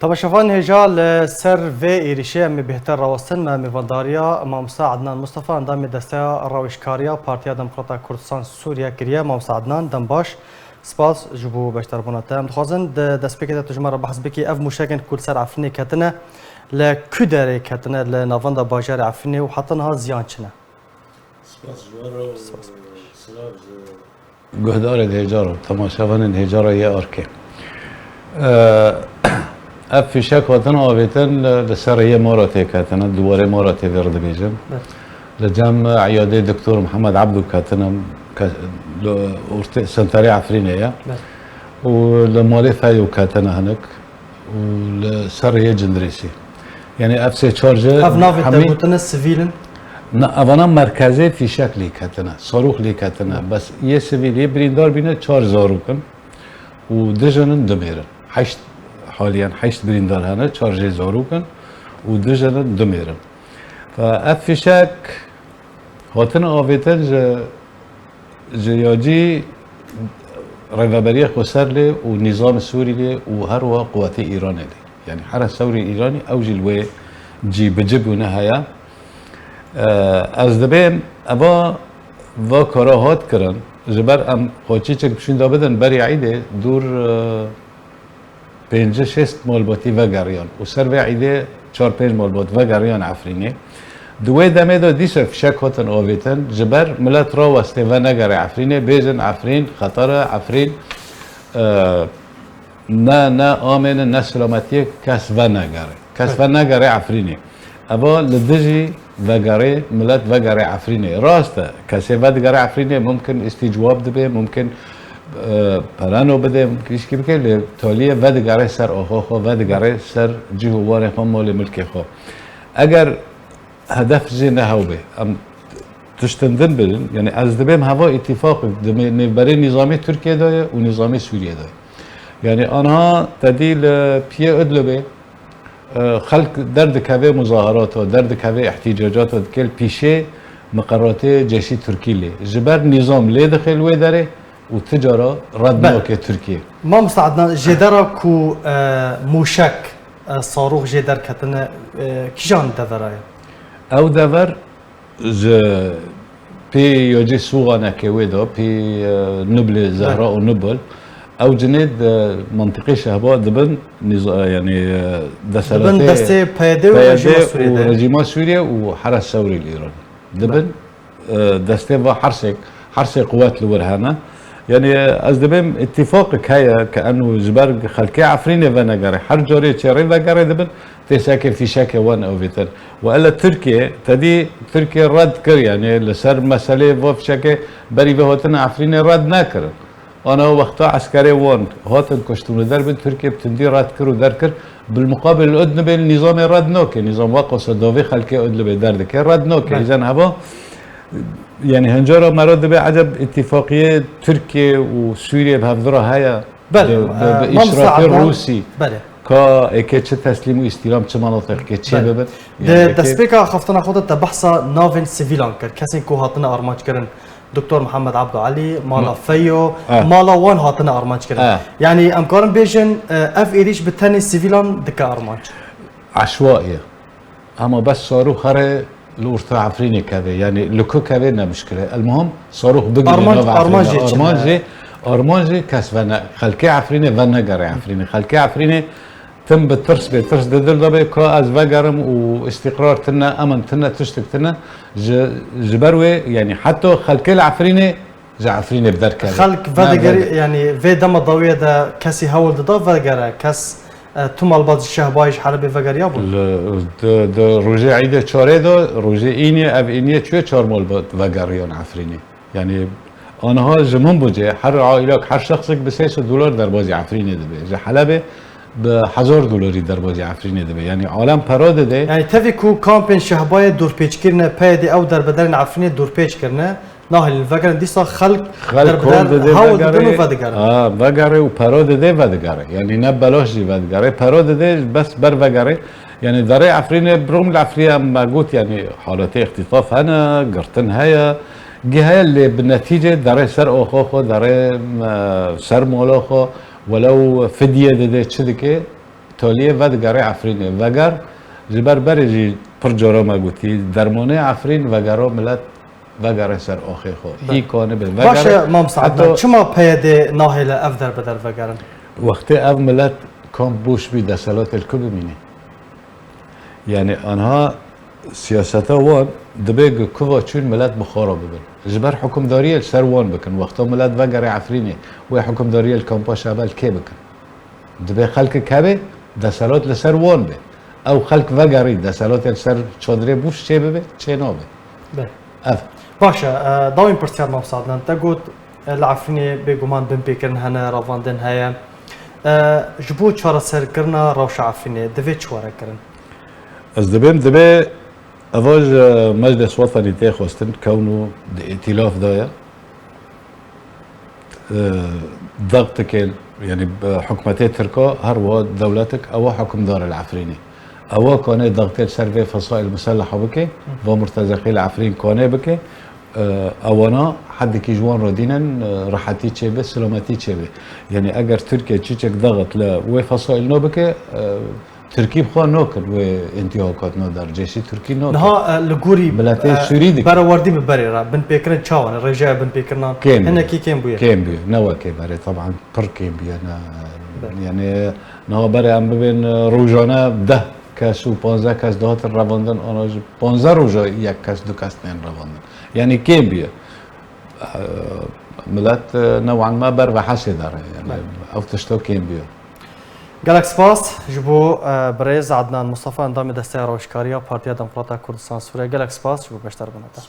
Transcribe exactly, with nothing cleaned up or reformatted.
Temaşevan hêja li ser vê êrîşê em ê bêhtir rawestin, me mêvandariya Mamosta Adnan Mustafa, endamê Desteya Rawêjkariya Partiya Demokrata Kurdistan Sûriye kiriye. Mamosta Adnan, dem baş. Spas ji bo beşdarbûna te. Em dixwazin di destpêkê de tu ji me re behs bikî. Ev mûşekên ku li ser Efrînê ketine, li ku derê ketine li navenda bajarê Efrînê û heta niha ziyan çi ne? Spas ji we re û silav ji guhdarên hêja re, temaşevanên hêja re yê arkê. Eee, ev fîşek hatin avêtin li, li ser rêyê Maratê ketine, di warê Maratê vê re dibêjin. Be. Li cem eyadê Doktor Mihemed Ebdû ketine, ke-, li ortê senterê Efrînê ye. Be. Û li malê Feyo ketine hinek. Û li ser rêyê Cindirêsî. Yanî ev sê çar jî Ev navê te hemî gotine sivîl in? Na, evana merkezê fîşek lê ketine, sarûx lê ketine. Hı. Bes yê sivîl, yê birîndar bîne çar zarok in û du jin in, du mêr in. Heşt, haliyen heşt birîndar hene, çar jê zarok in û du jin in, du mêr in. Fe ev fîşek hatin avêtin ji, ji ya cî Rêveberiya Xweser lê û Nîzamê Sûrî lê û her wiha quwetê Îranê lê. Yanî Heres Sewrê Îranî ew jî li wê cî bi ci bûne heye. E, ez dibêm eva va kara hat kirin, ji ber em xwe çîçek bi şûnda bidin berî Îdê dûr, e, pêncî şêst malbatî vegeriyan û ser vê îdê çar pênc malbat vegeriyan Efrînê. Di wê demê de dîsa fişek hatin avêtin, ji ber milet rawestê venegere Efrînê, bêjin Efrîn xeter e, Efrîn, e, ne, ne amên e, ne silametiyê, kes venegere. Kes Evet. venegere Efrînê. Eva li dijî vegerê, milet vegerê Efrînê. Rast e, kesê vedigere Efrînê mumkin îstîcwab dibe, mumkin, e, pereno bide, mumkin îşkî bike, lê taliyê vedigere ser oxo xwe, vedigere ser cih û warê xwe, malê milkê xwe. Eger hedef jê ne hew be, em tiştin din birin, yanî ez dibêm heva îtîfaqek di me-, nêvberê nîzamê Tirkiyê de ye û nîzamê Sûriyê de ye. Yanî anha te dî li piyê Idlibê, e, xelk derdikeve muzaharata, derdikeve îhtîcacata, dike li pîşê miqeratê ceşî Tirkî lê. Ji ber nîzam lê dixe li wê derê û ti cara red Belê. nake Tirkiye. Mamosta Adnan, jêdera ku, e, mûşek, e, sarûx jê derketine, e, kîjan devera ye? Ew dever ji pê ya cê Sûxanekê wê de, pê, e, Nublê Zehra Belê. û Nubl, ew cinê di mentiqê Şehba dibin nîza-, yanî, e, Dibin deselatê destê P Y D û P Y D rejîma Sûriyê û de. rejîma Sûriye û Heres Sewrê li Îranê. Dibin, Belê. e, destê va hersêk, hersê quwet li wir hene. Yanî ez dibêm îtîfaqek heye ke eno ji ber xelkê Efrînê venegere. Her carê çê rê vegere dibin, tê sekê fîşekê wan avêtin. Û ele Tirkiye, te dî Tirkiye red kir, yanî li ser meseleyê va fîşekê berî vê hatina Efrînê red nekirin. Ana wexta eskerê wan hatin kuştin û derbin, Tirkiye bi tundî red kir û derkir. Bilmuqabil Idlibê nîzamê red nake. Nîzam waqasa davê xelkê Idlibê derdike, red nake. Belê. Îzen heva, yanî hincara me re dibe eceb îtîfaqiyê Tirkiye û Sûriye bi hevdira heye. Belê, Bi, bi, e, bi Mamosta îşrafê Adnan, Rûsî. belê. Ka êkê çi teslîm û îstîlam, çi manatexekê çê Belê. bibin. Di Yanî êkê destpêka xeftina xwe de te behsa navên sivîlan kir, kesên ku hatine armanc kirin. Doktor Mihemed Abdulî, Mala Ma- Feyo, Ah. mala wan hatine armanc kirin. Ah. Yanî em karin bêjin, e, ev êrîş bi tenê sivîlan dike armanc. Eşwa ye. Ama bes sarûx here li orta Efrînê keve. Yanî li ku keve ne muşkil e. El muhim sarûx bigire Armanc, nav Efrînê. armanc jê çi Armanc ne? jê, armanc jê kes vene, xelkê Efrînê venegere Efrînê. Xelkê Efrînê tim bi tirs bê, tirs di dil de bê ka ez vegerim û îstîqrar tine, emin tine, tiştik tine. Ji, ji ber wê, yanî heta xelkê li Efrînê ji Efrînê bi derkeve. Xelk Ne, vedigere, vege- yanî vê dema dawiyê de kesî hewl dida vegere. Kes, e, tu malbat ji Şehbayê ji Helebê vegeriya bû? Li, di, di rojê Eydê çarê de, rojê înê, ev îniyê çûye çar malbat vegeriyan Efrînê. Yanî aniha ji min bû cê, her aîlak, her şexsek bi sê sed dolar derbazî Efrînê dibe. Ji Helebê bi hezar dolarî derbazî Efrînê dibe. Yanî alem pera dide. Yanî tevî ku kampên Şehbayê dorpêç kirine, P Y D ew derbedarên Efrînê dorpêç kirine, nahêlin vegerin, dîsa xelk Xelk derbider hol dide hewl didin û vegerê. vedigerin. Ha, vegerê û pera dide vedigere. Yanî ne belaş jî vedigere. Pera dide bes ber vegerê. Yanî derê Efrînê, bi rûm li Efrînê em me got, yanî haletê îxtîtaf hene, girtin heye, gî heye lê bi netîce derê ser oxo xwe, derê, e, ser mola xwe, welew fidye dide, çi dike, Taliyê vedigere Efrînê. Veger, ji ber berê jî pir cara me gotî, dermanê Efrîn vegera milet vegere ser axê xwe. Be. Î kane be. Baş Vegere e, Mamosta Adnan, heta çima P Y D nahêle ev derbeder vegerin? Wextê ev milet kamp boş bî, deselat li ku bimîne? Yani anha siyaseta wan dibe ku kuva çûn milet bi xwe re bibin. Ji ber hukimdariyê li ser wan bikin. Wexta milet vegere Efrînê, wê hukimdariyê li kampa Şebel kê bikin? Dibe xelkek hebe, deselat li ser wan be. Ew xelk vegerî, deselatê li ser çadirê boş çê bibe, çê nabe. Be. Ev. Baş e, e, dawîn pirsiyar Mamosta Adnan, te got, e, li Efrînê bêguman binpêkirin hene, revandin heye. E, ji bo çareserkirina rewşa Efrînê divê çi were kirin? Ez dibêm dibe eva ji Meclis Wetenî tê xwestin, kewn û di îtîlaf de ye. Ee, dagtikê, yani, e, hikûmetê Tirka her wiha dewletik ewa hikûmdar e li Efrînê. Ewa kane dagtê li ser vê fesail museleha bike, va murtezeqî li Efrîn kane bike. Ee, ewana hedikî ji wan re dînin, e, rehetî çêbe, silametî çêbe. Yani eger Tirkiye çiçek daxit li wê fesail nabike, e, Tirkî bi xwe nakin wê întihakat nader, cêşî Tirkî nakin. Niha, e, li gorî, Miletê e, Sûrî dikin. Berewerdî bi berê re, binpêkirin çawa ne? Rêjeya binpêkirinan Kêm bûye. Hinekî kêm bûye. Kêm bûye. Ne weke berê, teban pir kêm bûye. Ne, Be. Yani niha berê em bibên, e, rojane deh kes û panzdeh kes dihatin revandin, ana ji panzdeh roja yek kes, du kes tên revandin. Yani kêm bûye. E, milet, e, new'an ma ber ve hesê dere. Yani Be. Ev tişta kêm bûye. Gelek spas ji bo, e, birêz Adnan Mustafa, endamê Desteya Rewşkariya Partiya Demokrata Kurdistan Sûriye. Gelek spas ji bo beşdarbûna te.